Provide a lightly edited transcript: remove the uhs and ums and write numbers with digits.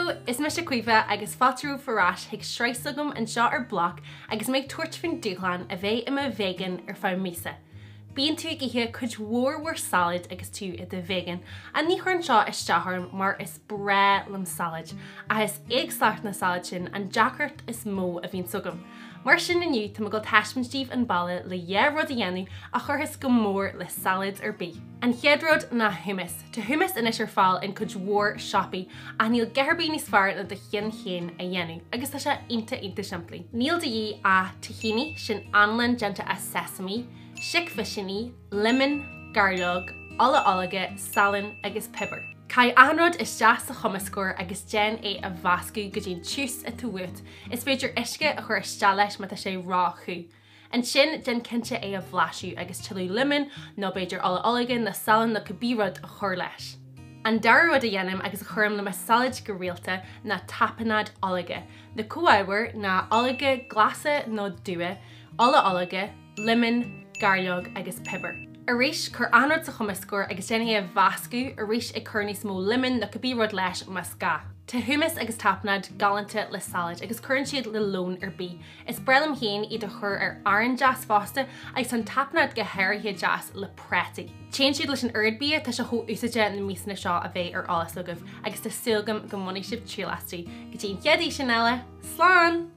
Heileo! Is mise Caoimhe agus fáilte romhaibh ar ais chuig sraith s'agam anseo ar Bloc agus mé ag tabhairt faoin dúshlán a bheith i mo vegan ar feadh míosa. Bíonn tú ag ithe cuid mhór mhór salad agus tú i do vegan ach ní chuireann seo isteach orm mar is breá liom salad ach is éagsúlacht na salad sin an deacracht is mó a bhíonns agam. Mar sin inniu tá mé ag dul taispeáint daoibh an bealach le 2 rud a dhéanamh a chuirfeas go mór le salad ar bith. An chéad rud ná hummus. Tá hummus anois ar fáil in cuid mhór siopaí ach níl a dhath ar bith níos fearr ná do cheann féin a dhéanamh agus tá sé iontach iontach simplí. Níl de dhíth ach tahini, sin anlann déanta as sesame, sicphisíní, lemon, gairleog, ola olóige, salann agus piobar. Caith achan rud isteach sa chumascóir agus déan é a mheascadh go dtí an tiús atá uait. Is féidir uisce a chur isteach leis má tá sé ró-chú. Ansin déan cinnte é a bhlaiseadh agus tuilleadh lemon nó b'fhéidir ola olóige nó salann nó cibé rud a chur leis. An dara rud a dhéanaim agus a chuirim le mo salad go rialta ná tapenade olóige. Na comhábhair ná ológa glasa nó dubha, ola olóige, lemon, gairleog agus piobar. Arís, cuir achan rud sa chumascóir agus déan é a mheascadh, arís ag cur níos mó lemon nó cibé rud leis más gá. Tá hummus agus tapenade galánta le salad agus cuireann siad le lón ar bith. Is breá liom féin iad a chur ar arán deas fosta agus tá an tapenade go háirithe deas le prátaí. Téann siad leis an oiread bia, tá sé chomh úsáideach na míosanna seo a bheith ar eolas agaibh agus tá súil agam go mbainfidh sibh triail astu. Go dtí an chéad fhíseán eile, slán!